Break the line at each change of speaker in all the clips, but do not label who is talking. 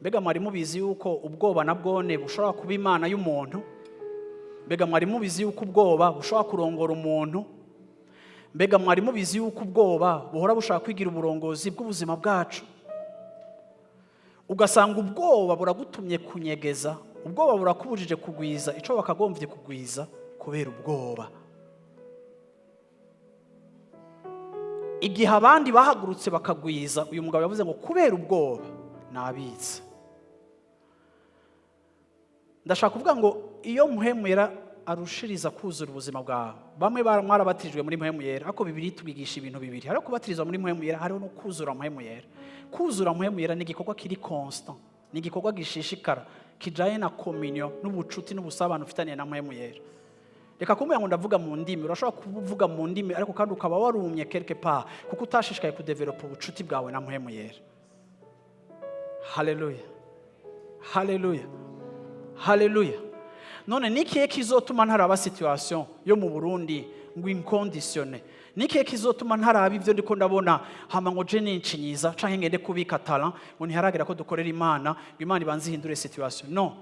Mbega mwari mubizi yuko ubwoba na bwone bushobora kuba imana y'umuntu? Mbega mwari mubizi yuko ubwoba bushobora kurongora umuntu? Mbega mwari mubizi yuko ubwoba buhora bushaka kwigira uburongozi bw'ubuzima bwacu? Ugasanga ubwoba buragutumye kunyegeza, ubwoba burakubujije kugwiza icyo wakagombye kugwiza kubera ubwoba. Igihe abandi bahagurutse bakagwiza, uyu mugabo yavuze ngo kubera ubwoba nabitse. Ndashaka kuvuga ngo iyo Mpwemu Yera arushiriza kuzura ubuzima bwawe, bamwe mwarabatirijwe muri Mpwemu Yera, ariko Bibiri tubigisha ibintu bibiri: hariho kubatirizwa muri Mpwemu Yera, hariho no kuzura Mpwemu Yera. Kuzura Mpwemu Yera ni igikorwa kiri constant, ni igikorwa gishishikara kijanye na communion n'ubucuti n'ubusabane ufitaniye na Mpwemu Yera. Reka kumubwira ngo ndavuga mu ndimi, urashobora kuvuga mu ndimi ariko kandi ukaba warumye quelque part kuko utashishikaye kudevelopa ubucuti bwawe na Mpwemu Yera. Haleluya, haleluya, haleluya! None ni ikihe kizotuma ntaraba situation yo mu Burundi ngo inconditionne? Ni ikihe kizotuma ntaraba ibyo ndiko ndabona hama ngo je nincinyiza canke ngende kubika talent ngo ntiharagera ko dukorera Imana, ngo Imana ibanze ihindure situation? No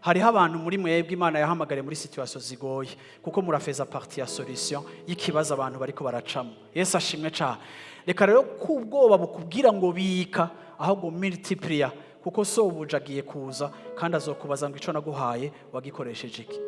hariho abantu muri mwebwe Imana yahamagariye muri situation zigoye, kuko murafeza partie ya solution y'ikibazo abantu bariko baracamo. Yesu ashimwe cane. Reka rero ko ubwoba bukubwira ngo bika, ahubwo multiplier, kuko sobuja agiye kuza kandi azokubaza ngo ico naguhaye wagikoresheje iki?